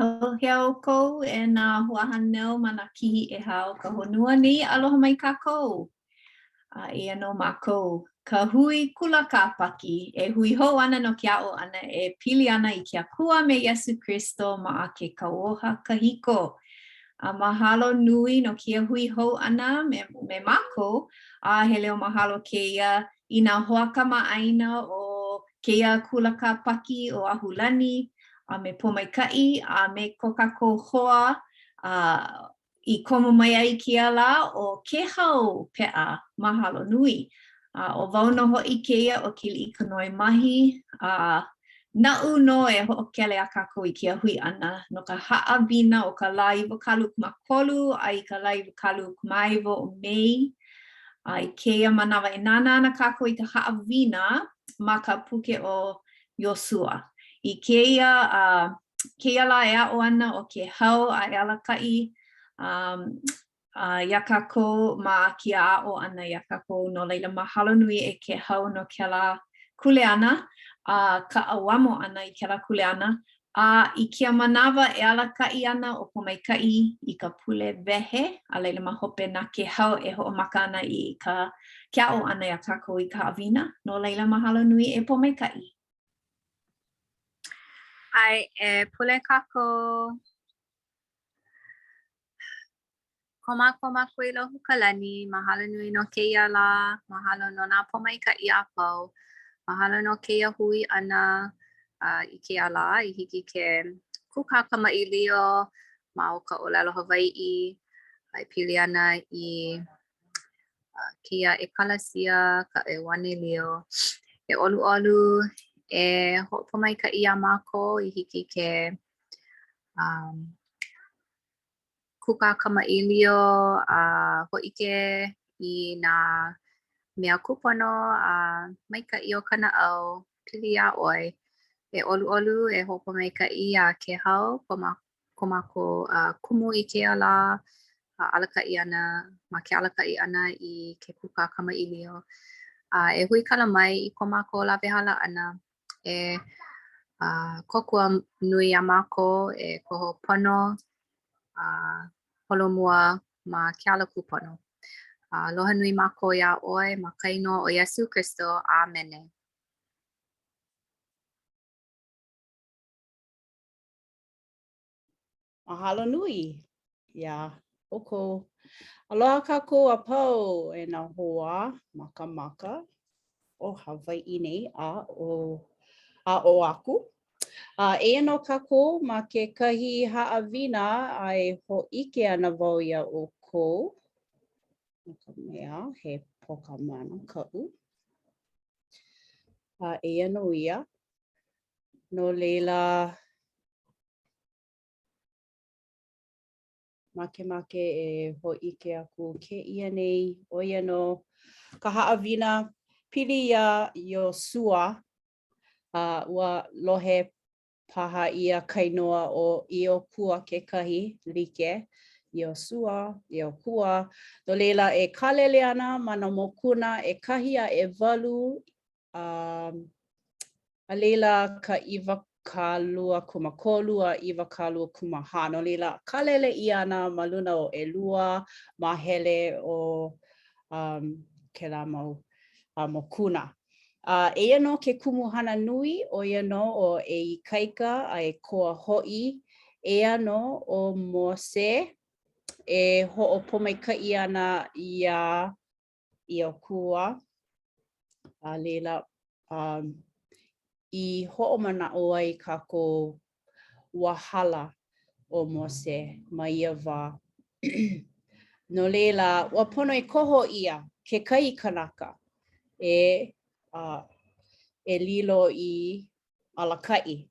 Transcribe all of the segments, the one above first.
ʻAuhea ʻoukou e nā hoahānau ma nā kihi ʻehā o ka honua nei, aloha mai kākou. A eia nō mākou, ka hui kula kāpaki, e hui hou ana no ke aʻo ʻana e pili ana i ke Akua me Iesū Kristo ma ke kauoha kahiko. A mahalo nui no kēia hui hou ʻana me, me mākou, a he leo mahalo kēia i nā hoa kamaʻāina o kēia kula kāpaki ʻo Ahulani, a me Pōmaikaʻi, a me ko kākou hoa a i komo mai ai kēia lā ʻo Kēhau Peʻa, mahalo nui. A ʻo wau nō hoʻi kēia ʻo Keliʻikanoe Mahi, a naʻu nō e hoʻokele iā kākou i kēia hui ʻana no ka haʻawina o ka lā 23 a i ka lā 29 o Mei. A i kēia manawa e nānā ana kākou i ka haʻawina ma ka puke ʻo Iosua. I kēia, uh, kēia lā e aʻo ana ʻo Kēhau a e alakaʻi um, uh, iā kākou ma kēia aʻo ʻana iā kākou. No laila, mahalo nui e Kēhau no kēlā kuleana a uh, ka ʻauamo ʻana i kēlā kuleana. A i kēia manawa e alakaʻi ana ʻo Pōmaikaʻi i ka pule wehe, a laila ma hope na Kēhau e hoʻomaka ana i ka ke aʻo ʻana iā kākou i ka haʻawina. No laila, mahalo nui e Pōmaikaʻi. ʻAe, e pule kākou. Ko mākou Makua i loka o ka lani, mahalo nui no kēia lā, mahalo no nā pōmaikaʻi a pau, mahalo no kēia hui ʻana uh, i kēia lā i hiki ke kūkā kamaʻilio ma o ka ʻōlelo Hawaiʻi e pili ana i uh, kēia ʻekalasia, ka ʻEuanelio. E ʻoluʻolu, e hoʻopōmaikaʻi iā mākou i hiki ke um, kūkā kamaʻilio a hōʻike i nā mea kūpono a maikaʻi o ka naʻau pili iā ʻoe. E ʻoluʻolu, e hoʻopōmaikaʻi iā Kēhau, ko, ma, ko mākou uh, kumu i kēia lā, a alakaʻi ana, ma ke alakaʻi ʻana i ke kūkā kamaʻilio. A e huikala mai i ko mākou lawehala ʻana e uh, kōkua nui iā mākou e koho pono a holomua ma ke ala kūpono. A aloha nui mākou iā ʻoe ma ka inoa o Iesū Kristo. ʻĀmene. Mahalo nui iā ʻoukou. Aloha kākou a pau e nā hoa makamaka o Hawaiʻi nei a ʻo a ʻō aku. A eia nō kākou ma kekahi haʻawina a e hōʻike ana wau iā ʻoukou no ka mea, he pōkamana kaʻu. A eia nō ia. No laila, makemake e hōʻike aku kēia nei, ʻo ia nō ka haʻawina pili iā Iosua A ua lohe paha ʻia ka inoa ʻo Iokua kekahi, like, Iosua, Iokua. No laila, e kālele ana ma nā mokuna ʻekahi a ʻewalu, a, a laila ka 23 a 24. No laila, kālele ʻia ana ma luna o ʻelua māhele o um, kēlā mau uh, mokuna. A eia nō ke kumuhana nui, ʻo ia nō ʻo E Ikaika a E Koa Hoʻi. Eia nō ʻo Mose e hoʻopōmaikaʻi ana iā Iokua, a laila, um, i hoʻomanaʻo ai kākou ua hala ʻo Mose ma ia wā. No laila, ua pono e koho ʻia kekahi kanaka e, uh, e lilo i alakaʻi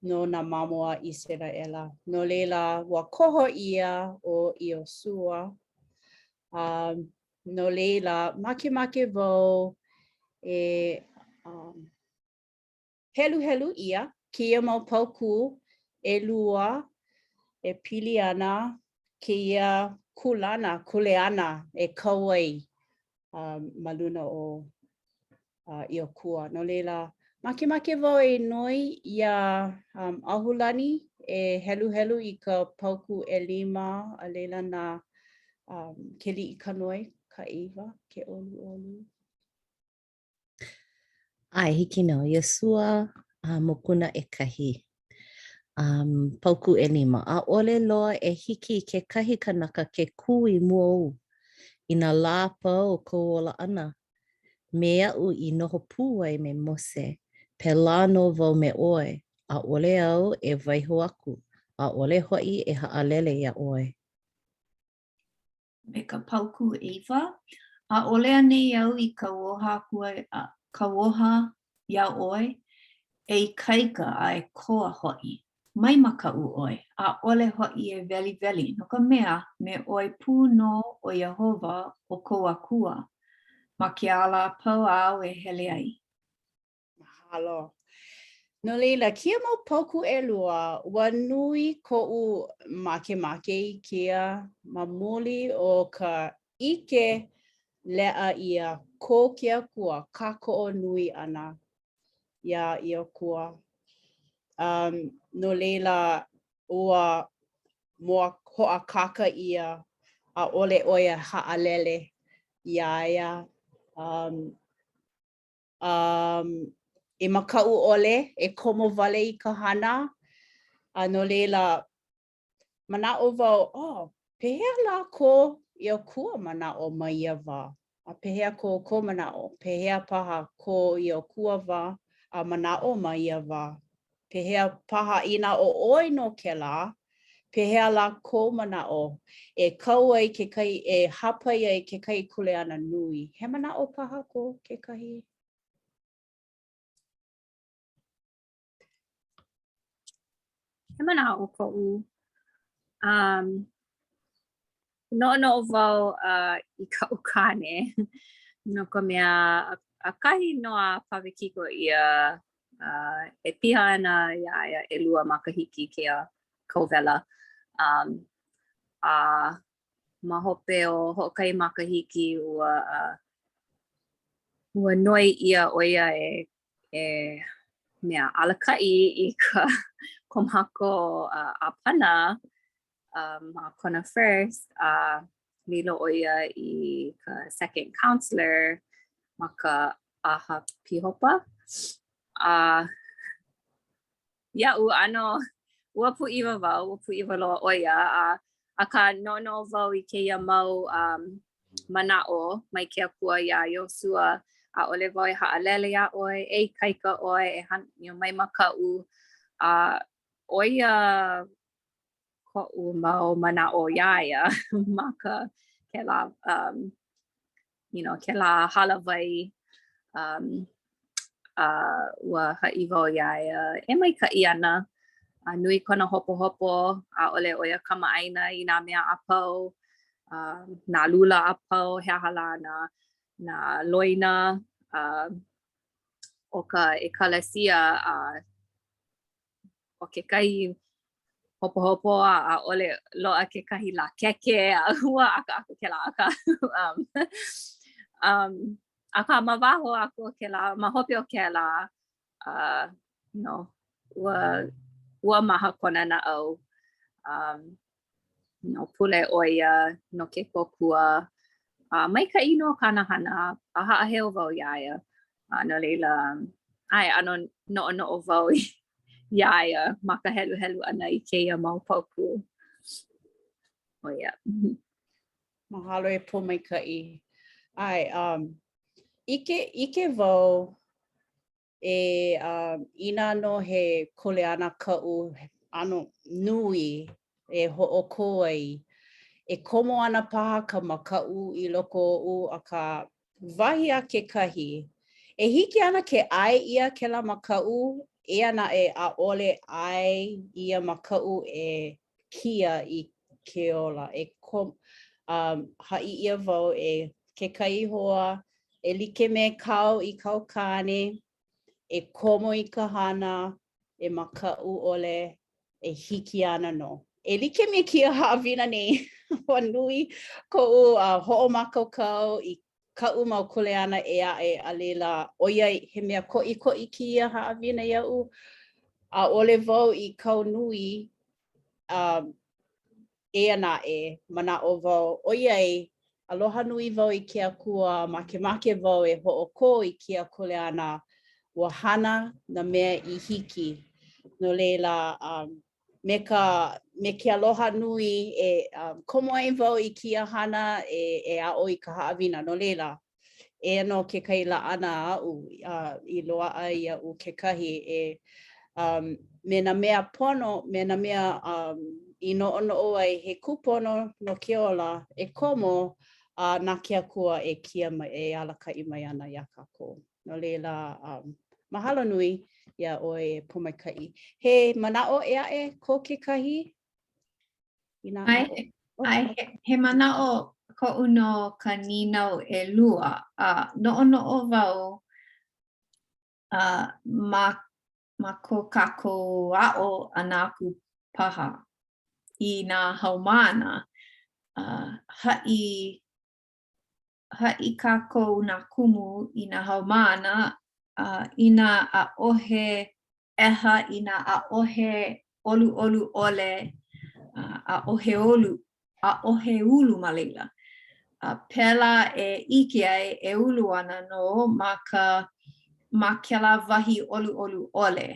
no nā mamo a ʻIseraʻela. No laila, ua koho ʻia ʻo Iosua. Um, no laila, makemake wau e um, Heluhelu ʻia kēia mau paukū ʻelua e pili ana kēia kūlana kuleana e kau ai ma luna o Iokua. No laila, makemake wau e noi iā Ahulani. e heluhelu i ka paukū ʻelima, a laila na um, Keliʻikanoe ka ʻeiwa, ke ʻoluʻolu. ʻAe, hiki nō. Iosua a mokuna ʻekahi. Um, paukū ʻelima. ʻAʻole loa e hiki i kekahi kanaka ke kū i mua ou i nā lā a pau o kou ola ʻana. Me aʻu i noho pū ai me Mose, pēlā nō wau me ʻoe, ʻaʻole au e waiho aku, ʻaʻole hoʻi e haʻalele iā ʻoe. Me ka paukū ʻeiwa, ʻAʻole anei au i kauoha aku kauoha iā ʻoe, e ikaika a e koa hoʻi? Mai makaʻu ʻoe, ʻaʻole hoʻi e weliweli, no ka mea, me ʻoe pū nō ʻo Iēhova ʻo kou Akua, ma ke ala a pau āu e hele ai. Mahalo. No laila, kēia mau paukū ʻelua, ua nui koʻu makemake i kēia ma muli o ka ʻike leʻa ʻia ko ke Akua kākoʻo nui ʻana iā Iosua. Um, no laila, ua mua hoʻākāka ʻia, ʻaʻole ʻo ia haʻalele iā ia. Um, um, e makaʻu ʻole, e komo wale i ka hana. A no laila, manaʻo wau, oh, pehea lā ko Iosua manaʻo ma ia wā? A pehea ko ʻoukou manaʻo? Pehea paha ko Iosua wā a manaʻo ma ia wā? Pehea paha inā ʻo ʻoe nō kēlā, pehea lā kou manaʻo e kau ai kekahi, e hāpai ai kekahi kuleana nui? He manaʻo paha ko kekahi? He manaʻo koʻu. Um, noʻonoʻo wau uh, i kaʻu kāne no ka mea ʻakahi nō a pawikiko ʻia uh, e piha ana iā ia ʻelua makahiki kēia kauwela. Um, a ma hope o hoʻokahi makahiki ua uh, ua noi ʻia ʻo ia e e mea alakaʻi i ka ko mākou uh, ʻāpana um, ma Kona First a uh, lilo ʻo ia i ka second counselor ma ka ʻaha pīhopa. A uh, iaʻu ʻano ua pūʻiwa wau, ua pūʻiwa loa ʻo ia, a akā noʻonoʻo wau i kēia mau um, manaʻo mai ke Akua iā Iosua, ʻaʻole wau e haʻalele iā ʻoe, e ikaika ʻoe, e han, you know, mai makaʻu, a ʻo ia koʻu mau manaʻo iā ia ma ka kēlā um, you know, kēlā hālāwai um, a ua haʻi wau iā ia e maikaʻi ana. A nui kona hopohopo, ʻaʻole ʻo ia kamaʻāina i nā mea a pau, uh, nā lula a pau, he aha lā nā, nā loina uh, o ka ʻekalesia a uh, ʻo kekahi hopohopo a ʻaʻole loaʻa kekahi lākeke a ua ʻakaʻaka kēlā akā um, um, akā ma waho aku o kēlā, ma hope o kēlā, uh, you know, ua, ua maha kona naʻau. Um, you know, pule ʻo ia no ke kōkua. A uh, maikaʻi nō kāna hana, a haʻaheo wau iā ia. A no laila, ʻae, ʻano noʻonoʻo wau iā ia ma ka heluhelu ʻana i kēia mau paukū. ʻO ia. Mahalo e Pōmaikaʻi. ʻAe, um, ʻike, ʻike wau e um, inā nō he kuleana kaʻu ʻano nui e hoʻokō ai, e komo ana paha ka makaʻu i loko oʻu, akā, wahi a kekahi, e hiki ana ke ʻae ʻia kēlā makaʻu, eia naʻe ʻaʻole ʻae ia makaʻu e kia i ke ola. E kom, um, haʻi ʻia wau e kekahi hoa e like me kāu i kāu kāne, e komo i ka hana, e makaʻu ʻole, e hiki ana nō. E like me kēia haʻawina nei, ua nui koʻu uh, hoʻomākaukau i kaʻu mau kuleana ʻē aʻe, a laila, ʻoiai he mea koʻikoʻi kēia haʻawina iaʻu, ʻaʻole wau i kau nui. um, eia naʻe, manaʻo wau, ʻoiai, aloha nui wau i ke Akua, makemake wau e hoʻokō i kēia kuleana, ua hana nā mea i hiki. No laila, um, me ka, me ke aloha nui e um, komo ai wau i kēia hana e, e aʻo i ka haʻawina. No laila, Eia nō kekahi laʻana aʻu i loaʻa iaʻu kekahi e um, me nā mea pono, me nā mea um, i noʻonoʻo ai he kūpono no ke ola e komo a na ke Akua e kia mai, e alakaʻi mai ana iā kākou. No laila, um, mahalo nui iā ʻoe e Pōmaikaʻi. He manaʻo ʻē aʻe ko kekahi? Inā ʻae, ʻae, he, he manaʻo koʻu no ka nīnau ʻelua, a noʻonoʻo wau a ma, ma ko kākou aʻo ʻana aku paha i nā haumāna, a haʻi, haʻi kākou nā kumu i nā haumāna, a inā ʻaʻohe ʻeha, inā ʻaʻohe ʻoluʻolu ʻole, ʻaʻohe olu, ʻaʻohe ulu ma laila. A pēlā e ʻike ai e ulu ana nō ma ka ma kēlā wahi ʻoluʻolu ʻole.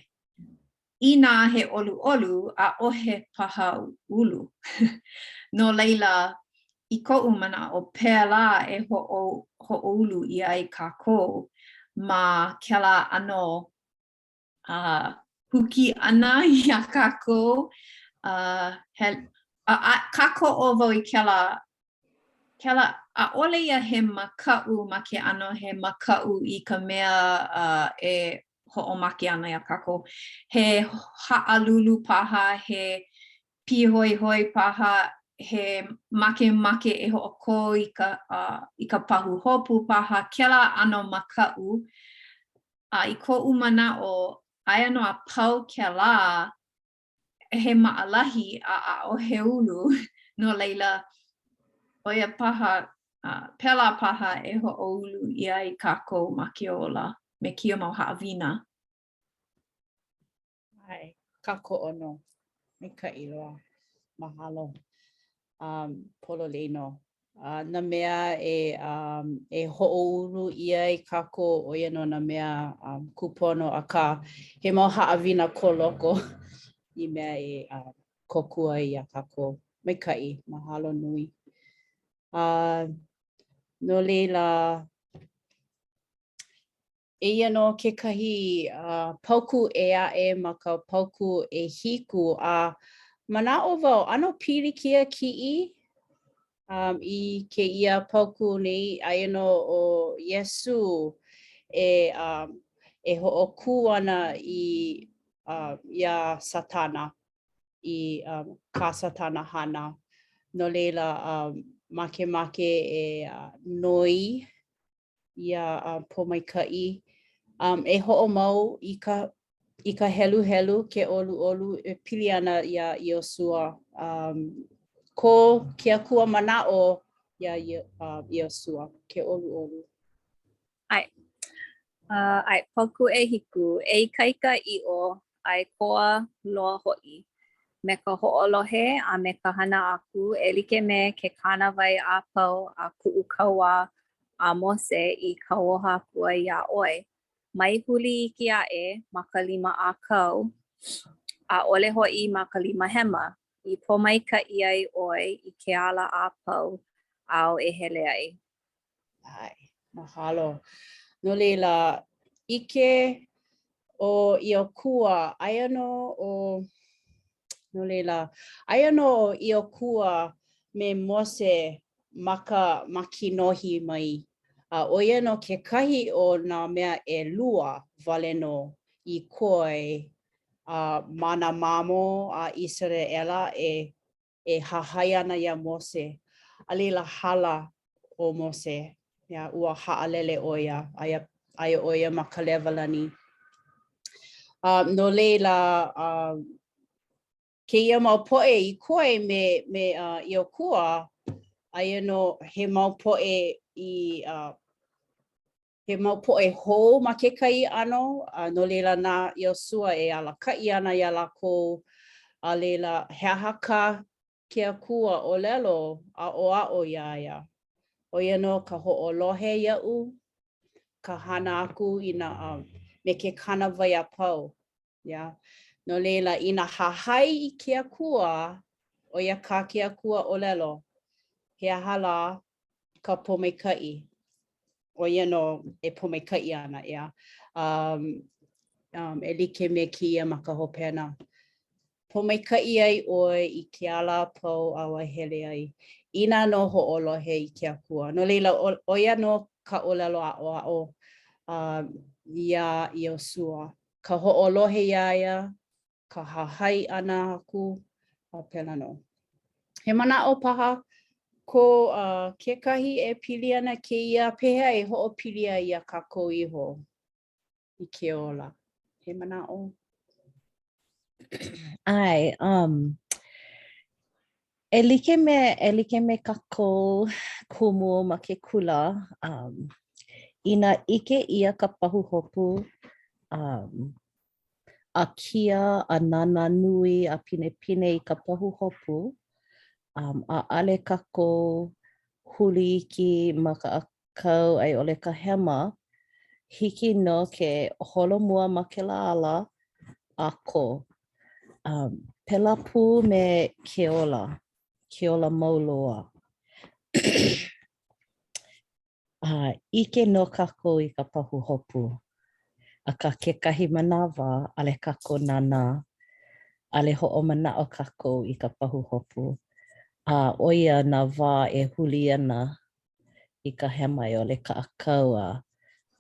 Inā he ʻoluʻolu, ʻaʻohe paha ulu. No laila, i koʻu manaʻo, pēlā e hoʻo, hoʻoulu ʻia ai kākou ma kēlā ʻano uh, huki ʻana iā kākou. Uh, he, a, a, kākoʻo wau i kēlā, kēlā, ʻaʻole ia he makaʻu ma ke ʻano he makaʻu i ka mea uh, e hoʻomake ana iā kākou. He haʻalulu paha, he pīhoihoi paha, he makemake e hoʻokō i ka, uh, i ka pahuhopu paha, kēlā ʻano makaʻu. A i koʻu manaʻo, aia nō a pau kēlā, he maʻalahi a ʻaʻohe ulu, no laila, ʻo ia paha, uh, pēlā paha e hoʻoulu ʻia ai kākou ma ke ola me kēia mau haʻawina. ʻAe, kākoʻo nō. Maikaʻi loa. Mahalo. Um, pololei nō. Uh, nā mea e, um, e hoʻoulu ʻia ai kākou, ʻo ia nō nā mea um, kūpono, akā, he mau haʻawina ko loko i mea e uh, kōkua ai iā kākou. Maikaʻi, mahalo nui. Uh, no laila, Eia nō kekahi uh, paukū ʻē aʻe ma ka paukū ʻehiku, a manaʻo wau, ʻano pilikia kiʻi um, i kēia paukū nei, aia nō ʻo Iesū e, um, e hoʻokū ana i, uh, iā Satana, i um, kā Satana hana. No laila, um, makemake e uh, noi iā uh, Pōmaikaʻi um, e hoʻomau i ka, i ka heluhelu ke ʻoluʻolu e pili ana iā Iosua. Um, ko ke Akua manaʻo iā uh, Iosua, ke ʻoluʻolu. ʻAe. Uh, ʻae, paukū ʻehiku, e ikaika ʻiʻo a e koa loa hoʻi, me ka hoʻolohe a me ka hana aku e like me ke kānāwai a pau a kuʻu kauā a Mose i kauoha aku ai iā ʻoe, mai huli iki aʻe ma ka lima ʻākau, ʻaʻole hoʻi ma ka lima hema, i pōmaikaʻi ai ʻoe i ke ala a pau āu e hele ai. ʻAe, mahalo. No laila, ʻike ʻo Iokua, aia nō ʻo, no laila, aia nō ʻo Iokua me Mose ma ka ma kinohi mai, a ʻo ia nō kekahi o nā mea ʻelua wale nō i koe a ma nā mamo a ʻIseraʻela e e hahai ana iā Mose, a laila hala ʻo Mose, ia, ua haʻalele ʻo ia, aia, aia ʻo ia ma ka lewa lani. Uh, no laila, uh, kēia mau poʻe i koe me, me uh, Iokua, aia nō he mau poʻe i uh, he mau poʻe hou ma kekahi ʻano, a no laila na Iosua e alakaʻi ana iā lākou. A laila, he aha kā ke Akua ʻōlelo aʻoaʻo iā ia? ʻO ia nō ka hoʻolohe iaʻu, ka hana aku i nā, me ke kānāwai a pau. Yeah. No laila, inā hahai i ke Akua, ʻo ia kā ke Akua ʻōlelo, he aha lā ka pōmaikaʻi? ʻO ia nō e pōmaikaʻi ana, ʻeā? Um, um, e like me kēia ma ka hopena. Pōmaikaʻi ai ʻoe i ke ala a pau āu e hele ai, inā nō hoʻolohe i ke Akua. No laila, ʻo ia nō ka ʻōlelo aʻoaʻo uh, iā Iosua. Ka hoʻolohe iā ia, ka hahai ʻana aku, a pēlā nō. He manaʻo paha ko uh, kekahi e pili ana kēia, pehea e hoʻopili ai iā kākou iho i ke ola? He manaʻo? ʻAe, um, e like me, e like me kākou kumu ma ke kula, um, inā ʻike ʻia ka pahuhopu, um, a kia a nānā nui a pinepine i ka pahuhopu, um, ʻaʻale kākou huli iki ma ka ʻākau a i ʻole ka hema, hiki nō ke holomua ma kēlā ala a kō. Um, pēlā pū me ke ola, ke ola mau loa. A ʻike nō kākou i ka pahuhopu, akā kekahi manawa ʻaʻole kākou nānā, ʻaʻole hoʻomanaʻo kākou i ka pahuhopu, a ʻo ia nā wā e huli ana i ka hema a i ʻole ka ʻākau a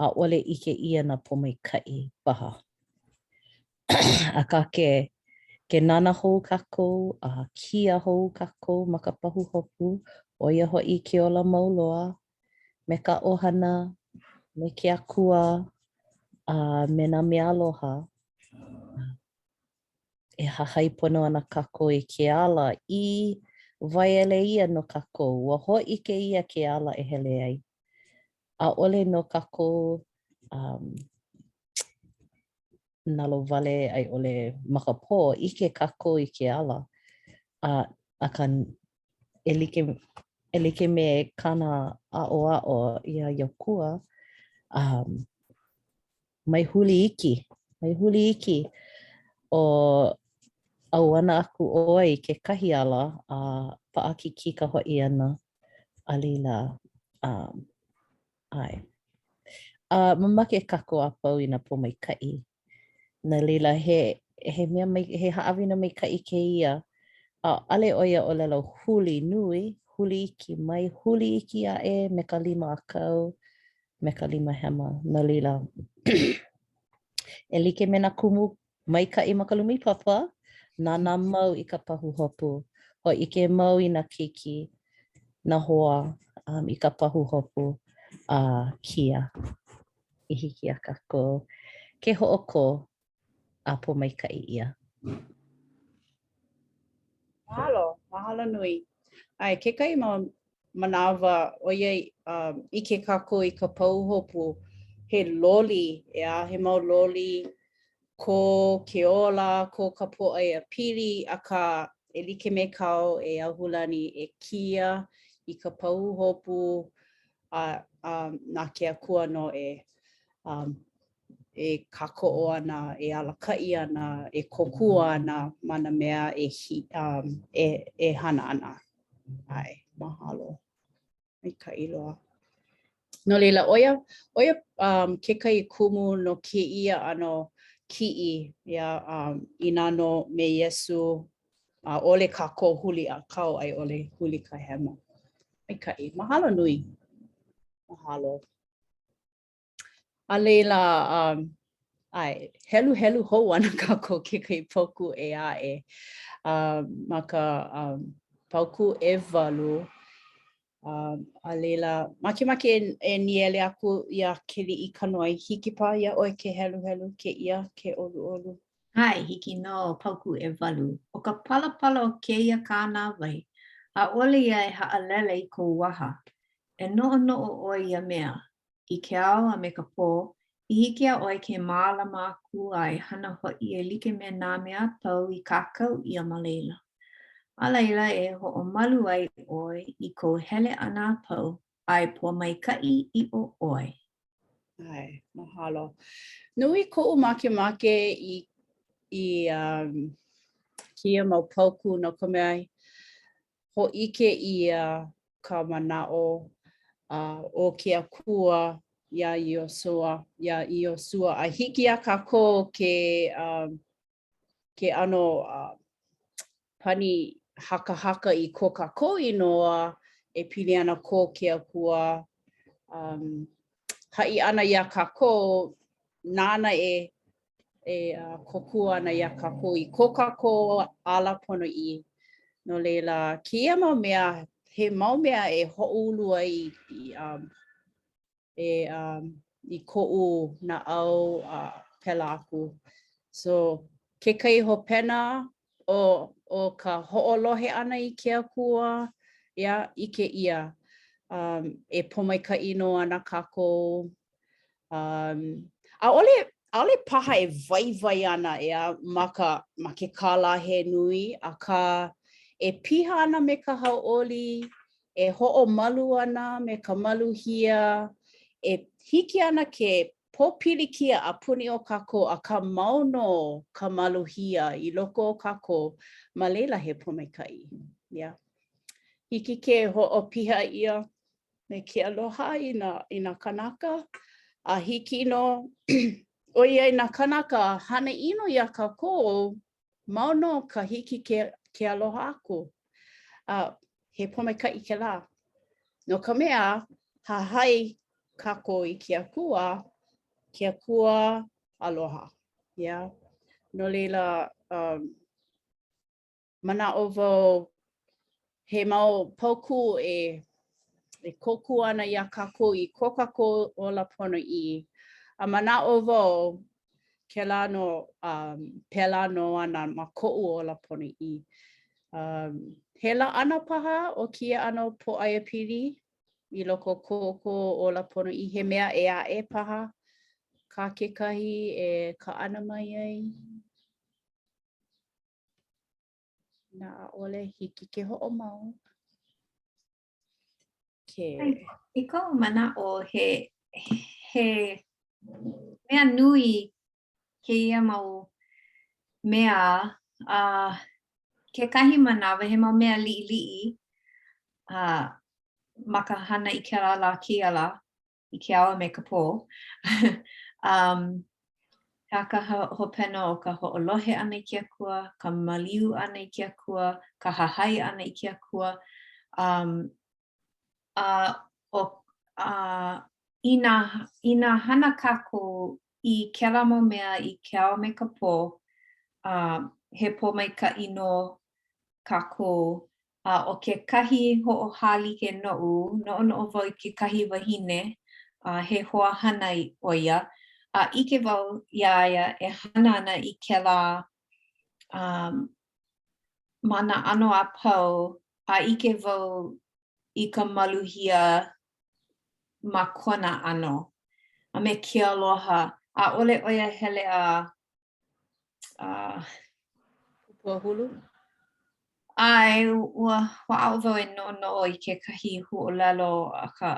ʻaʻole ʻike ʻia nā pōmaikaʻi paha. Akā ke ke nānā hou kākou a kia hou kākou ma ka pahuhopu, ʻo ia hoʻi ke ola mau loa me ka ʻohana, me ke Akua, a me nā mea aloha, e hahai pono ana kākou i ke ala i waele ʻia no kākou. Ua hōʻike ʻia ke ala e hele ai. ʻAʻole nō kākou um, nalowale a i ʻole makapō, ʻike kākou i ke ala. A, akā, e like, e like me kāna aʻoaʻo iā Iosua, um, mai huli iki, mai huli iki, o ʻauana aku ʻoe i kekahi ala a paʻakikī ka hoʻi ʻana, a laila, um, ʻae. A mamake kākou a pau i nā pōmaikaʻi. No laila, he, he mea mai, he haʻawina maikaʻi kēia. ʻAʻole ʻo ia ʻōlelo huli nui, huli iki mai, huli iki aʻe me ka lima ʻākau, me ka lima hema. No laila, e like me nā kumu maikaʻi ma ka lumi papa, nānā mau i ka pahuhopu, hōʻike mau i nā keiki, nā hoa um, i ka pahuhopu a kia i hiki iā kākou ke hoʻokō a pōmaikaʻi ʻia. Mahalo, mahalo nui. ʻAe, kekahi mau manawa, ʻoiai um, ʻike kākou i ka pahuhopu, he loli, ʻeā, he mau loli ko ke ola, ko ka pōʻaiapili, akā, e like me kāu e Ahulani e kia i ka pahuhopu a, a na ke Akua nō e um, e kākoʻo ana, e alakaʻi ana, e kōkua ana ma nā mea e, um, e, e hana ana. ʻAe, mahalo. Maikaʻi loa. No laila, ʻo ia, ʻo ia um, kekahi kumu no kēia ʻano kiʻi, ʻeā, um, inā nō me Iesū, ʻaʻole kākou huli ʻākau a i ʻole huli ka hema. Maikaʻi. Mahalo nui. Mahalo. A laila, um, ʻae, heluhelu hou ana kākou kekahi paukū ʻē aʻe. Um, ma ka um, paukū ʻewalu, um, a laila, makemake e, e nīele aku iā Keliʻi Kanoai, hiki paha iā ʻoe ke heluhelu kēia, ke ʻoluʻolu? ʻAe, hiki nō, paukū ʻewalu. ʻO ka palapala o kēia kānāwai, ʻaʻole ia e haʻalele i kou waha. E noʻonoʻo ʻoe ia mea, i ke ao a me ka pō, I hiki iā ʻoe ke mālama aku a e hana hoʻi e like me nā mea a pau i kākau ʻia ma laila. A laila e hoʻomalu ai ʻoe i kou hele ʻana a pau, a e pōmaikaʻi ʻiʻo ʻoe. ʻAe, mahalo. Nui koʻu makemake i i um, kēia mau paukū no ka mea hōʻike ʻia ka manaʻo uh, o ke Akua iā Iosua, iā Iosua. A hiki iā kākou ke, um, ke ʻano uh, pani hakahaka i ko kākou inoa e pili ana ko ke Akua um, haʻi ʻana iā kākou nāna e e uh, kōkua ana iā kākou i ko kākou ala ponoʻī. No laila, kēia mau mea, he mau mea e hoʻoulu ai i, um, e, um, i koʻu naʻau a uh, pēlā aku. So, kekahi hopena o, o ka hoʻolohe ʻana i ke Akua, yeah, ʻike ʻia um, e pōmaikaʻi nō ana kākou Um, ʻaʻole, ʻaʻole paha e waiwai ana ʻeā ma ka, ma ke kālā he nui, akā e piha ana me ka hauʻoli, e hoʻomalu ana me ka maluhia, e hiki ana ke pōpilikia a puni o kākou, akā mau nō ka maluhia i loko o kākou, ma laila he pōmaikaʻi. Yeah. Hiki ke hoʻopiha ʻia me ke aloha i nā, i nā kānaka, a hiki nō, ʻoiai nā kānaka hana ʻino iā kākou, mau nō ka hiki ke, ke aloha aku. A he pōmaikaʻi kēlā. No ka mea, hahai kākou i ke Akua, ke Akua aloha. Yeah. No laila, um, Manaʻo wau he mau paukū e e kōkua ana iā kākou i ko kākou ola ponoʻī. A manaʻo wau, kēlā nō, um, pēlā nō ana ma koʻu ola ponoʻī. Um, he laʻana paha o kēia ʻano pōʻaiapili i loko o ko ʻoukou ola ponoʻī, he mea ʻē aʻe paha kā kekahi e kaʻana mai ai? Inā ʻaʻole hiki ke hoʻomau. Ke. I koʻu manaʻo, he, he mea nui kēia mau mea, a uh, kekahi manawa he mau mea liʻiliʻi uh, ma ka hana i kēlā lā kēia lā. i ke ao a me ka pō. um, he aha ka hopena o ka hoʻolohe ʻana i ke Akua, ka maliu ʻana i ke Akua, ka hahai ʻana i ke Akua. Um, a, o, a, inā, inā hana kākou i kēlā mau mea i ke ao me ka pō, uh, he pōmaikaʻi nō kākou A ʻo kekahi hoʻohālike noʻu, noʻonoʻo wau i kekahi wahine, a he hoa hana ʻo ia, a ʻike wau iā ia e hana ana i kēlā um, ma nā ʻano a pau, a ʻike wau i ka maluhia ma kona ʻano, a me ke aloha. ʻAʻole ʻo ia hele a Uh, Puahulu? ʻAe, ua ua aʻo wau e noʻonoʻo i kekahi huaʻōlelo akā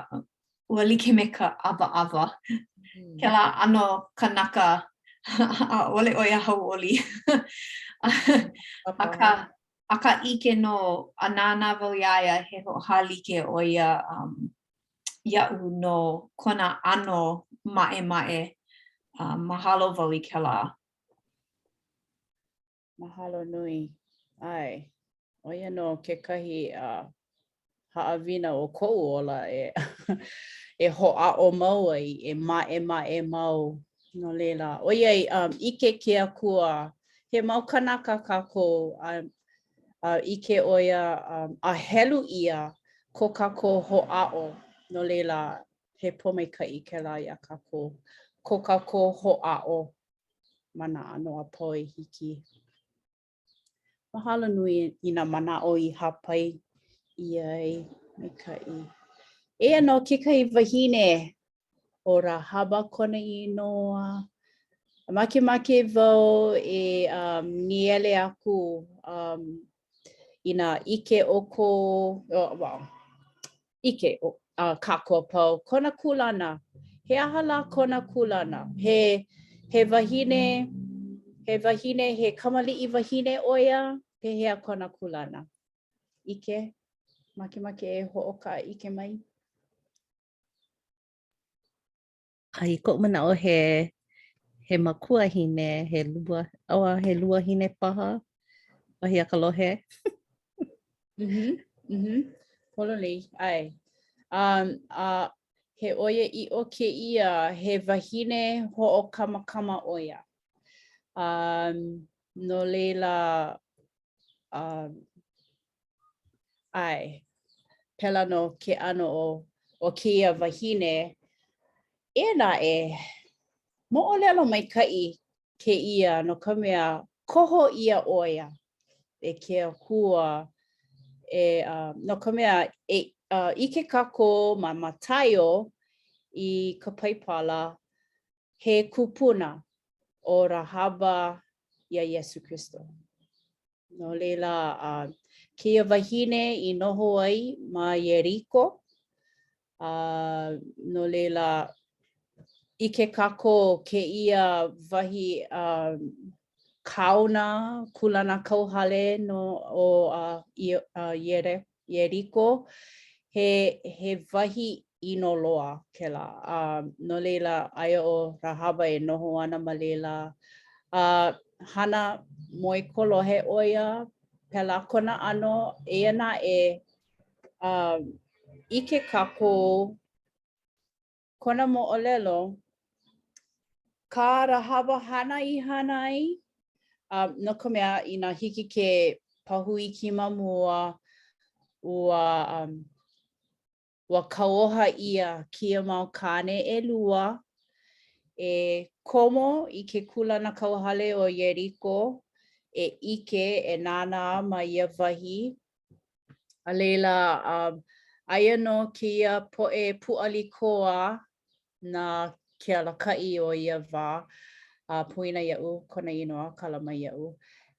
ua like me ka ʻawaʻawa. Mm. Kēlā ʻano kanaka, ʻaʻole ʻo ia hauʻoli. akā, akā ʻike nō, a nānā wau iā ia, he hoʻohālike ʻo ia um, iaʻu no kona ʻano maʻemaʻe. Uh, mahalo wau i kēlā. Mahalo nui. ʻAe. ʻO ia nō kekahi uh, haʻawina o koʻu ola e, e hoʻāʻo mau ai, e maʻemaʻe mau. No laila, ʻoiai um, ʻike ke Akua, he mau kanaka kākou, a a ʻike ʻo ia um, a helu ʻia ko kākou hoʻāʻo, no laila, he pōmaikaʻi kēlā iā kākou, ko kākou hoʻāʻo ma nā ʻano a pau e hiki. Mahalo nui i nā manaʻo i hāpai ʻia ai, maikaʻi. Eia nō kekahi wahine. ʻO Rahaba kona inoa. Makemake wau e um, nīele aku um, inā ʻike ʻoukou, oh, well, ʻike uh, kākou a pau, kona kūlana. He aha lā kona kūlana? He, he wahine, he wahine, he kamaliʻi wahine ʻo ia? Pehea kona kūlana? ʻIke? Makemake e hoʻokaʻaʻike mai? A i koʻu manaʻo he he makuahine, he lua, oh, he luahine paha, wahi a ka lohe. Mhm, mhm. Pololei, ʻae. Um, a he ʻoiaʻiʻo kēia, he wahine hoʻokamakama ʻo ia. Um, no laila, um, ʻae, pēlā nō ke ʻano o, o kēia wahine. Eia naʻe, moʻolelo maikaʻi kēia no ka mea, koho ʻia ʻo ia e ke Akua e, uh, no ka mea, e uh, ʻike kākou ma Mataio i ka Paipala, he kupuna ʻo Rahaba iā Iesū Kristo. No laila, uh, kēia wahine i noho ai ma Ieriko, uh, no laila, ʻike kākou kēia wahi uh, kaona, kūlanakauhale no o uh, uh, Iere, Ieriko, he, he wahi ʻino loa kēlā. A no laila, aia ʻo Rahaba e noho ana ma laila. A hana moekolohe ʻo ia, pēlā kona ʻano, eia naʻe, a ʻike kākou kona moʻolelo, kā Rahaba hana i hana ai, a no ka mea, inā hiki ke pahu iki ma mua, ua um, ua kauoha ʻia kēia mau kāne ʻelua e komo i ke kūlanakauhale o Ieriko e ʻike, e nānā ma ia wahi. A laila, um, aia nō kēia poʻe pūʻali koa nā ke alakaʻi o ia wā, a poina iaʻu kona inoa, kala mai iaʻu,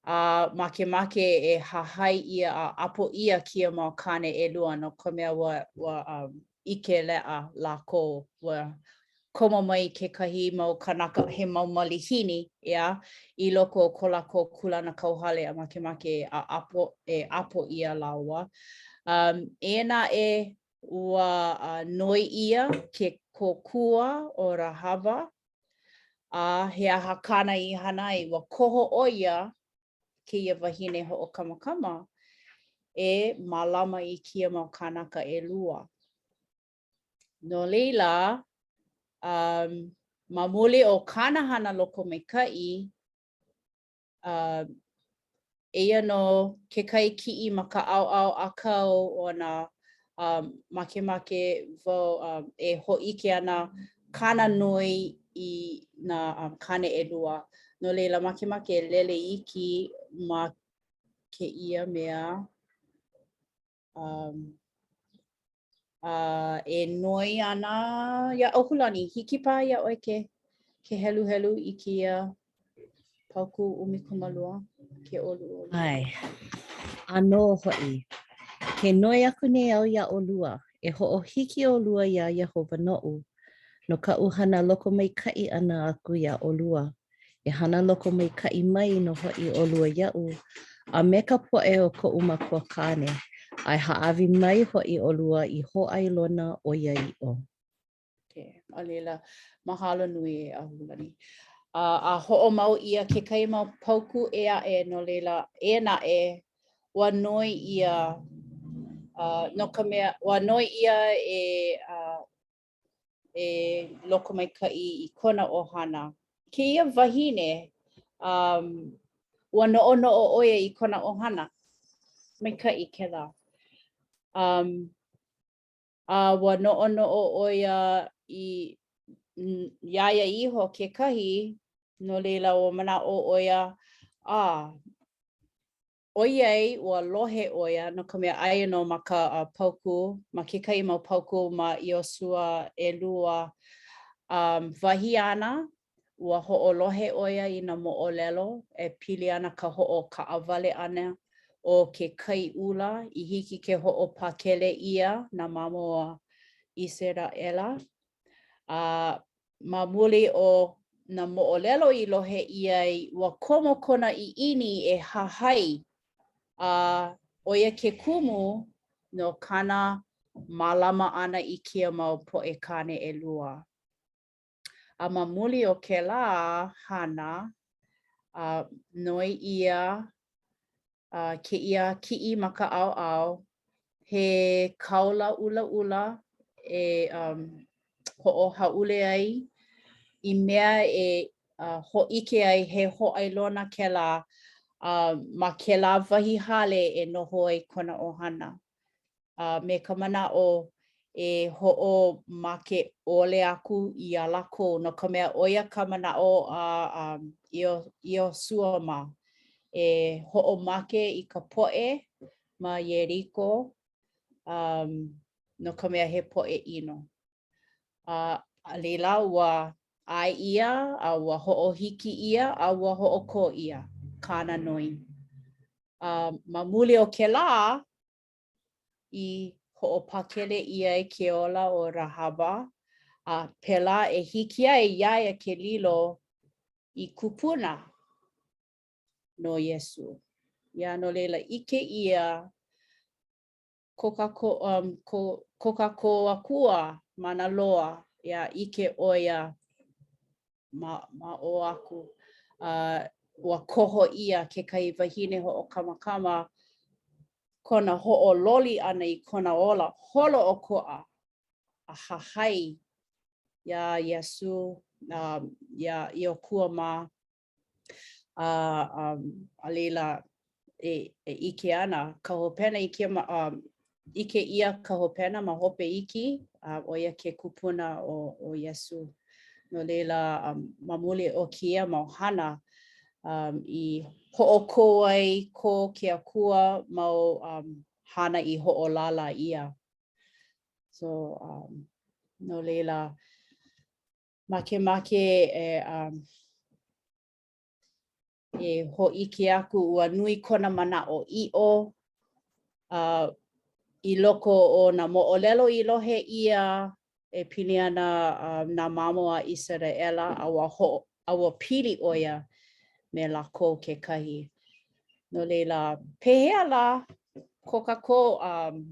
a makemake e hahai ʻia a ʻapo ʻia kēia mau kāne ʻelua no ka mea ua, ua um, ʻike leʻa lākou, ua komo mai kekahi mau kānaka, he mau malihini, ʻeā, i loko o ko lākou kūlanakauhale a makemake a ʻapo, e ʻapo ʻia lāua. Um, eia naʻe, Ua noi ʻia ke kōkua o Rahaba, a he aha kāna i hana ai? Ua koho ʻo ia, kēia wahine hoʻokamakama, e mālama i kēia mau kānaka ʻelua. No laila, um, ma muli o kāna hana lokomaikaʻi, Uh, eia nō kekahi kiʻi ma ka ʻaoʻao ʻākau ona, um, makemake wau um, e hōʻike ana kāna noi i nā um, kāne ʻelua. No laila, makemake e lele iki ma kēia mea. Um, a e noi ana iā ʻAuhulani, hiki paha iā ʻoe ke, ke heluhelu i kēia paukū 12, ke ʻoluʻolu. ʻAe. ʻĀnō hoʻi, ke noi aku nei au iā ʻolua, e hoʻohiki ʻolua iā Iēhova noʻu, no kaʻu hana lokomaikaʻi ʻana aku iā ʻolua, E hana lokomaikaʻi mai nō hoʻi ʻolua iaʻu, a me ka poʻe o koʻu makua kāne, a e hāʻawi mai hoʻi ʻolua i hōʻailona ʻoiaʻiʻo. Okay. A laila, mahalo nui e ʻAuhulani. A, a hoʻomau ʻia kekahi mau paukū ʻē aʻe no laila, eia naʻe, ua noi ʻia, uh, no ka mea, ua noi ʻia e uh, e lokomaikaʻi i kona ʻohana. Kēia wahine, um, ua noʻonoʻo ʻo ia i kona ʻohana. Maikaʻi kēlā. Um, a ua noʻonoʻo ʻo ia i, iā ia iho kekahi, no laila ua manaʻo ʻo ia, a, ʻOiai ua lohe ʻo ia, no ka mea, aia nō ma ka paukū, ma kekahi mau paukū ma Iosua ʻelua, Um, wahi āna, ua hoʻolohe ʻo ia i nā moʻolelo e pili ana ka hoʻokaʻawale ʻana o ke Kai ʻUla i hiki ke hoʻopakele ʻia nā mamo a ʻIseraʻela. A ma muli o nā moʻolelo i lohe ʻia ai, ua komo kona ʻiʻini e hahai, a ʻo ia ke kumu no kāna mālama ʻana i kēia mau poʻe kāne ʻelua. A ma muli o kēlā hana, a noi ʻia a kēia kiʻi ma ka ʻaoʻao, he kaola ʻulaʻula e um, hoʻohāʻule ai i mea e uh, hōʻike ai he hōʻailona kēlā uh, ma kēlā wahi hale e noho ai kona ʻohana. a me ka manaʻo e hoʻomake ʻole aku iā lākou, no ka mea, ʻo ia ka manaʻo a Iosua mā, e hoʻomake i ka poʻe ma Ieriko, um, no ka mea, he poʻe ʻino. A a laila, ua ʻae ʻia, a ua hoʻohiki ʻia, a ua hoʻokō ʻia kāna noi. A ma muli o kēlā, i hoʻopakele ʻia ai ke ola o Rahaba, a pēlā e hiki ai iā ia ke lilo i kupuna no Iesū. Yeah, no laila, ʻike ʻia ko kākou, um, ko, ko kākou Akua mana loa, yeah, ʻike ʻo ia ma, ma ʻō aku. Uh, ua koho ʻia kekahi wahine hoʻokamakama kona hoʻololi ʻana i kona ola holoʻokoʻa a hahai iā Iesū, um, iā Iokua mā, a, um, a laila e, e ʻike ana ka hopena i kēia, um, ʻike ʻia ka hopena ma hope iki, a ʻo ia ke kupuna o, o Iesū. No laila, um, ma muli o kēia mau hana, um, i hoʻokō ai ko ke Akua mau um, hana i hoʻolālā ʻia. So, um, no laila, makemake e, um, e hōʻike aku ua nui kona manaʻoʻiʻo uh, i loko o nā moʻolelo i lohe ʻia e pili ana uh, nā mamo a ʻIseraʻela a ua, ho, a ua pili ʻo ia me lākou kekahi. No laila, pehea lā ko kākou um,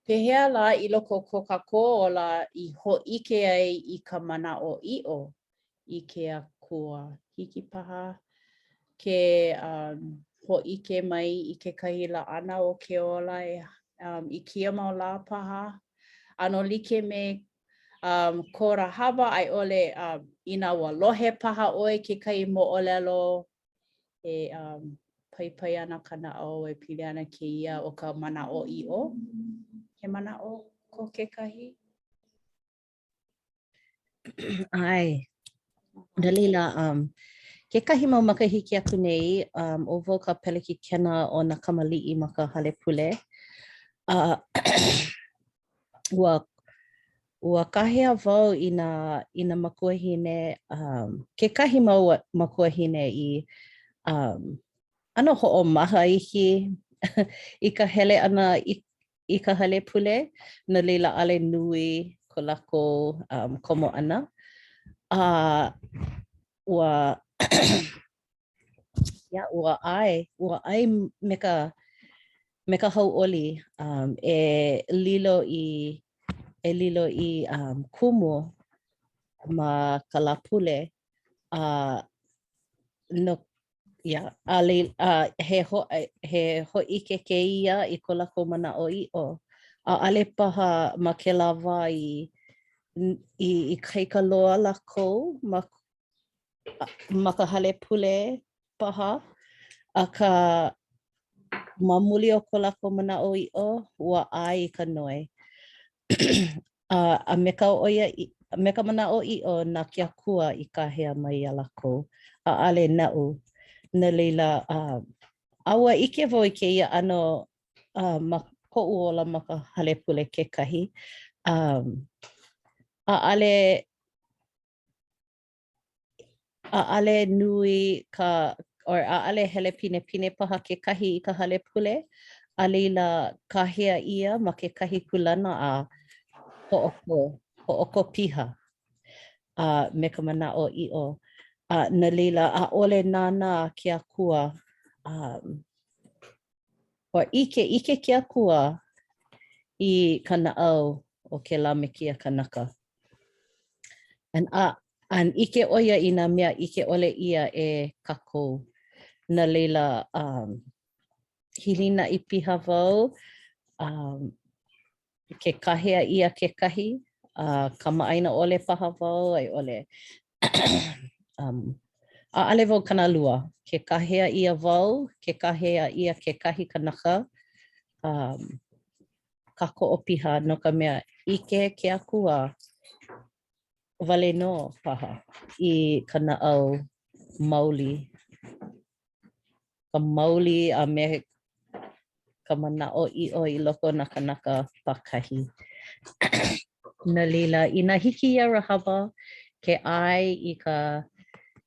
Pehea lā i loko o ko kākou ola i hōʻike ai i ka manaʻoʻiʻo i ke Akua? Hiki paha ke um, hōʻike mai i kekahi laʻana o ke ola e, um, i kēia mau lā paha? ʻAno like me um, ko Rahaba a i ʻole um, inā ua lohe paha ʻoe kekahi moʻolelo e um, paipai ana ka naʻau e pili ana kēia o ka manaʻoʻiʻo. He manaʻo ko kekahi? ʻAe. No laila, um, kekahi mau makahiki aku nei, um, ʻo wau ka pelekikena o nā kamaliʻi ma ka hale pule. Uh, ua ua kāhea wau i nā i nā makuahine, um, kekahi mau makuahine i um, ʻano hoʻomaha iki i ka hele ʻana i, i ka hale pule, no laila ʻaʻole nui ko lākou um, komo ʻana. A ua Yeah, ua ʻae, ua ʻae me ka, me ka hauʻoli um, e lilo i, e lilo i um, kumu ma ka Lāpule. A uh, no, yeah, a, le, a he, ho, he hōʻike kēia i ko lākou manaʻoʻiʻo. ʻAʻole paha ma kēlā wā i, i ikaika loa lākou ma ma ka hale pule paha, akā ma muli o ko lākou manaʻoʻiʻo, ua ʻae i ka noi. a, a me ka ʻoia, me ka manaʻoʻiʻo na ke Akua i kāhea mai iā lākou, ʻaʻole naʻu. No laila, a, a ua ʻike wau i kēia ʻano uh, ma koʻu ola ma ka hale pule kekahi. Um, ʻaʻale ʻaʻale nui ka or ʻaʻale hele pinepine paha kekahi i ka hale pule, a laila kāhea ʻia ma kekahi kūlana a hoʻokō, hoʻokō piha a me ka manaʻoʻiʻo. A no laila, ʻaʻole nānā ke Akua um Ua ʻike, ʻike ke Akua i ka naʻau o kēlā me kēia kanaka. And, a, and ʻike ʻo ia i nā mea ʻike ʻole ʻia e kākou. No laila, um, hilinaʻi piha wau, um, ke kāhea ʻia kekahi, a kamaʻāina ʻole paha wau a i ʻole um, ʻaʻale wau kānalua. Ke kāhea ʻia wau, ke kāhea ʻia kekahi kanaka, um, kākoʻo piha no ka mea, ʻike ke Akua wale nō paha i ka naʻau maoli. ka mauli a me ka manaʻoʻiʻo i loko o nā kānaka pākahi. No laila, inā hiki iā Rahaba ke ʻae i ka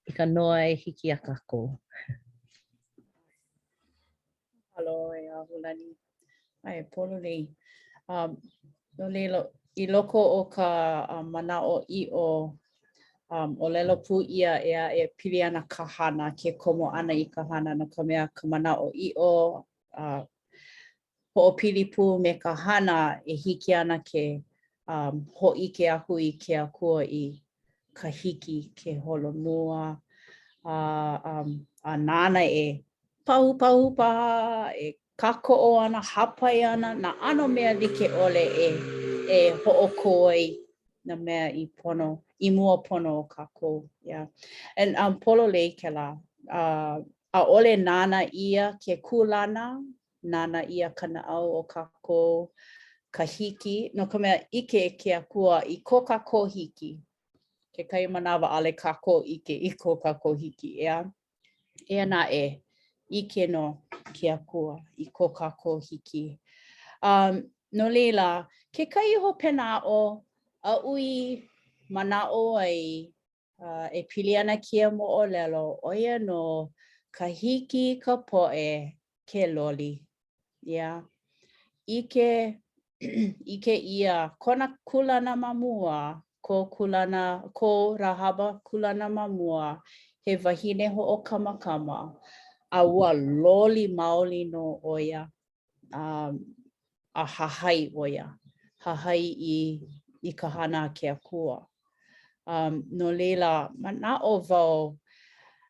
i ka noi, hiki iā kākou. Mahalo e Ahulani. ʻAe, pololei. Um, no laila, i loko o ka uh, manaʻoʻiʻo, um, ʻōlelo pū ʻia ʻeā, e pili ana ka hana, ke komo ʻana i ka hana, no ka mea, ka manaʻoʻiʻo, uh, hoʻopili pū me ka hana e hiki ana ke um, hōʻike aku i ke Akua i ka hiki ke holomua a, um, a nāna e pahupahu paha, e kākoʻo ana, hāpai ana, nā ʻano mea like ʻole e, e hoʻokō ai nā mea i pono, i mua pono o kākou. Yeah. And um, pololei kēlā. Uh, ʻaʻole nānā ʻia ke kūlana, nānā ʻia ka naʻau o kākou, ka hiki, no ka mea, ʻike ke Akua i ko kākou hiki. Kekahi manawa ʻaʻole kākou ʻike i ko kākou hiki, ʻeā? Eia naʻe, ʻike nō ke Akua i ko kākou hiki. Um, no laila, kekahi hopena aʻo aʻu i manaʻo ai uh, e pili ana kēia moʻolelo, ʻo ia nō ka hiki i ka poʻe ke loli. Yeah. ʻIke, ʻike ʻia kona kūlana ma mua, ko kūlana, ko Rahaba kūlana ma mua, he wahine hoʻokamakama, a ua loli maoli nō ʻo ia, um, a hahai ʻo ia, hahai i, i ka hana a ke Akua. Um, no laila, manaʻo wau,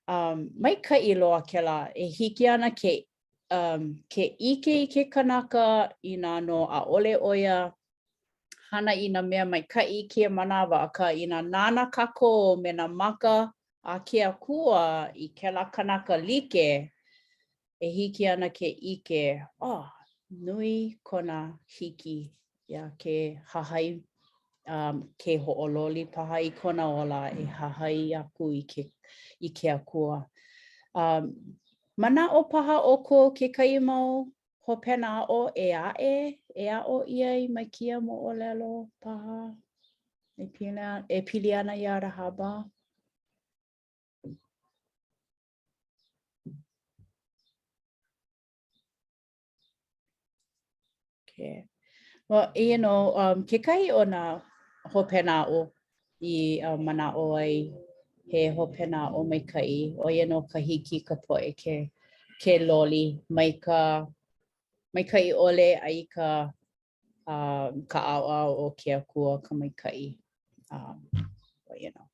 um, maikaʻi loa kēlā, e hiki ana ke um, ke ʻike i ke kanaka inā nō ʻaʻole ʻo ia hana i nā mea maikaʻi i kēia manawa, akā inā nānā kākou me nā maka a ke Akua i kēlā kanaka like, e hiki ana ke ʻike, oh, nui kona hiki ia ke hahai, um, ke hoʻololi paha i kona ola e hahai aku i ke, i ke Akua. Um, manaʻo paha ʻoukou kekahi mau hopena aʻo ʻē aʻe e aʻo ʻia ai mai kēia moʻolelo paha e pili, e pili ana iā Rahaba? Okay. Well, you know, um, kekahi o nā hopena aʻo i uh, manaʻo ai he hopena aʻo maikaʻi, ʻo ia nō ka hiki i ka poʻe ke, ke loli mai ka maikaʻi ʻole a i ka, uh, ka ʻaoʻao o ke Akua ka maikaʻi. Um, ʻo ia nō.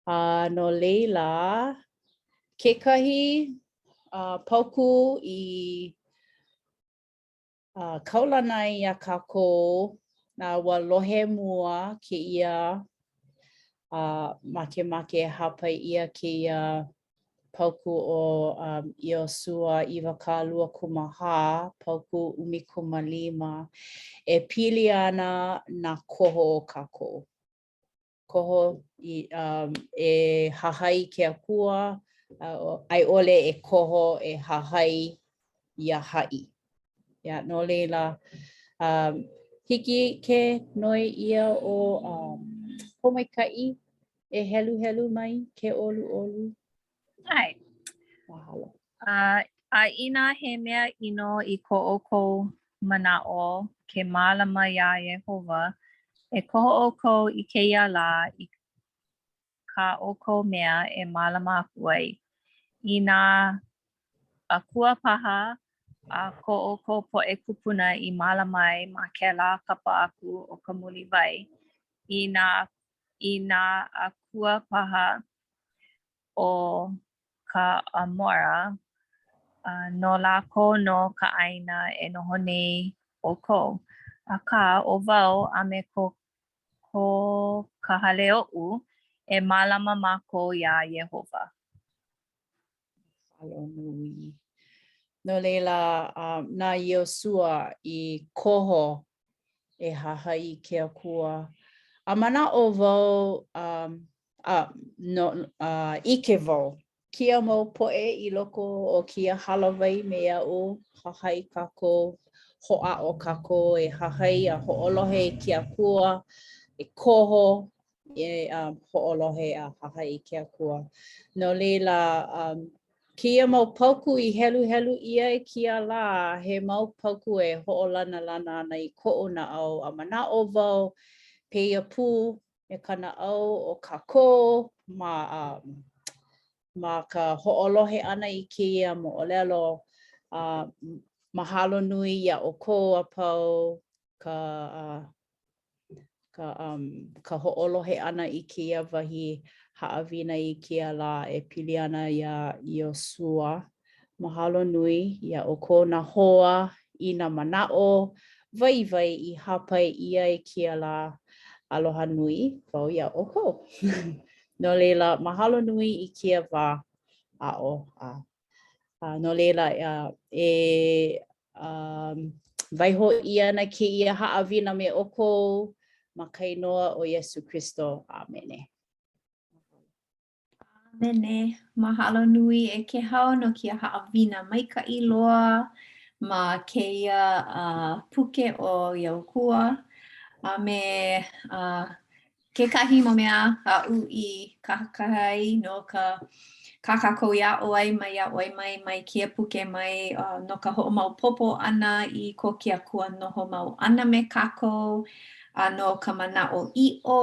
A no laila, kekahi uh, paukū i uh, kaulana ai iā kākou, a ua lohe mua kēia a uh, makemake e hāpai ʻia kēia paukū o um, Iosua 24, paukū 15, e pili ana nā koho o kākou. Koho i, um, e hahai i ke Akua, a i ʻole e koho e hahai iā haʻi. Yeah, no laila, um, Hiki ke noi ʻia ʻo um, Pōmaikaʻi e heluhelu mai ke ʻoluʻolu. ʻAe. Mahalo. A, a inā he mea ʻino i ko ʻoukou manaʻo ke mālama iā Iēhova, e koho ʻoukou i kēia lā i kā ʻoukou mea e mālama aku ai, i nā akua paha a ko ʻoukou poʻe kūpuna i mālama ai ma kēlā kapa aku o ka Muliwai, i nā i nā akua paha o ka ʻAmora, a no lākou nō ka ʻāina e noho nei ʻoukou. Akā, ʻo wau a me ko ko ka hale oʻu, e mālama mākou iā Iēhova. Mahalo nui. No laila, uh, na Iosua i koho e hahai i ke Akua. A manaʻo wau, um, a, no, uh, ʻike wau, kēia mau poʻe i loko o kēia hālāwai me aʻu, hahai kākou, hoʻāʻo kākou e hahai a hoʻolohe i ke Akua, e koho, e um, hoʻolohe a hahai i ke Akua. No laila, um, kēia mau paukū i heluhelu ʻia i kēia lā, he mau paukū e hoʻolanalana ana i koʻu naʻau a manaʻo wau, pēia pū me ka naʻau o kākou ma, um, ma ka hoʻolohe ʻana i kēia moʻolelo. Uh, mahalo nui iā ʻoukou a pau ka uh, ka, um, ka hoʻolohe ʻana i kēia wahi haʻawina i kēia lā e pili ana iā Iosua. Mahalo nui iā ʻoukou nā hoa i nā manaʻo waiwai i hāpai ʻia i kēia lā. Aloha nui wau iā ʻoukou. No laila, mahalo nui i kēia wā aʻo. A, a no laila, a, e um, waiho ʻia ana kēia haʻawina me ʻoukou ma ka inoa o Iesū Kristo. ʻĀmene. ʻĀmene. Mahalo nui e Kehau no kēia haʻawina maikaʻi loa ma kēia uh, puke ʻo Iosua a me uh, kekahi mau mea aʻu i kakaka ai no ka kā kākou i aʻo ai mai aʻo ai mai mai kēia puke mai uh, no ka hoʻomaopopo ʻana i ko ke Akua noho mau ʻana me kākou a no ka manaʻoʻiʻo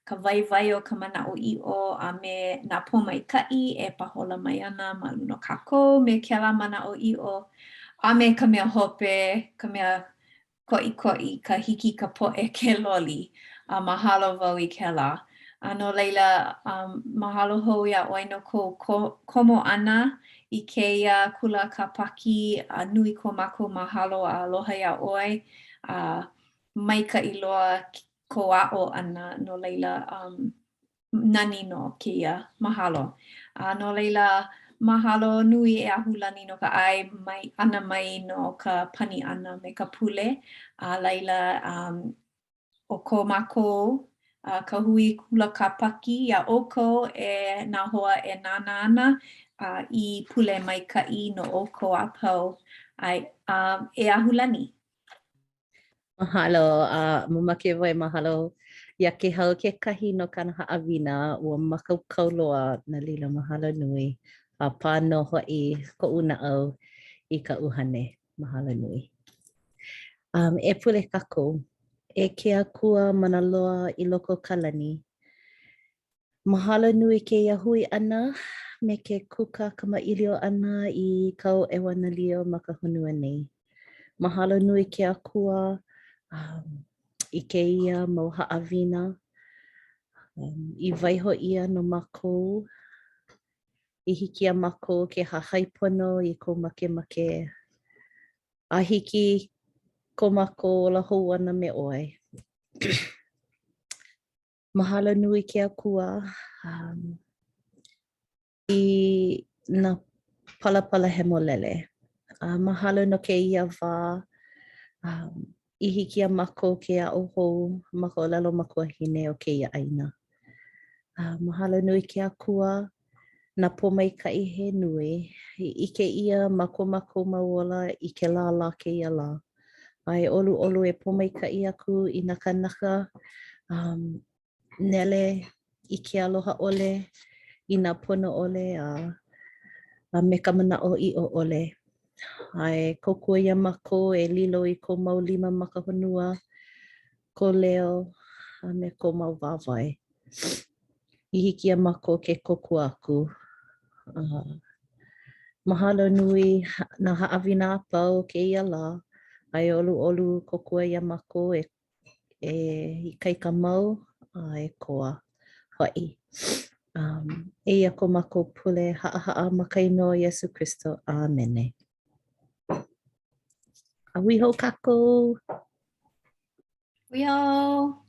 ka waiwai o ka manaʻoʻiʻo a me nā pōmaikaʻi e pāhola mai ana ma luna o kākou me kēlā manaʻoʻiʻo, a me ka mea hope, ka mea koʻikoʻi, ka hiki i ka poʻe ke loli, a mahalo wau i kēlā. A no laila, um, mahalo hou iā ʻoe no kou komo ʻana i kēia kula kāpaki, a nui ko mākou mahalo a aloha iā ʻoe, a maikaʻi loa kou aʻo ʻana, no laila, um, nani nō kēia, mahalo. A no laila, mahalo nui e Ahulani no ka ʻae mai ʻana mai no ka pani ʻana me ka pule. A laila, um, ʻo ko mākou, uh, ka hui kula kāpaki iā ʻoukou e nā hoa e nānā ana, uh, i pule maikaʻi no ʻoukou a pau. ʻAe, um, e Ahulani. Mahalo, a mamake wau e mahalo iā Kehau kekahi no kāna haʻawina, ua mākaukau loa, no laila mahalo nui. A pā nō hoʻi koʻu naʻau i ka ʻuhane. Mahalo nui. Um, e pule kākou. E ke Akua mana loa i loko o ka lani, Mahalo nui kēia hui ʻana me ke kūkā kamaʻilio ʻana i kāu ʻeuanelio ma ka honua nei. Mahalo nui ke Akua um, i kēia mau haʻawina um, i waiho ʻia no mākou i hiki iā mākou ke hahai pono i kou makemake a hiki ko mākou ola hou ʻana me ʻoe. Mahalo nui ke Akua um, i nā palapala hemolele. A mahalo no kēia wā um, i hiki iā mākou ke aʻo hou ma ka ʻōlelo makuahine o kēia ʻāina. A mahalo nui ke Akua nā pōmaikaʻi he nui i ʻike ʻia ma ko mākou mau ola i kēlā lā kēia lā. A e ʻoluʻolu e pōmaikaʻi aku i nā kānaka um, nele i ke aloha ʻole, i nā pono ʻole, a, a me ka manaʻoʻiʻo ʻole. A e kōkua iā mākou e lilo i kou mau lima ma ka honua, kou leo, a me kou mau wāwae. I hiki iā mākou ke kōkua aku. Uh, mahalo nui nā haʻawina a pau o kēia lā, a e ʻoluʻolu kōkua iā mākou e e ikaika mau a e koa hoʻi. Um, eia ko mākou pule haʻahaʻa ma ka inoa o Iesū Kristo. ʻĀmene. A hui hou kākou! Hui hou!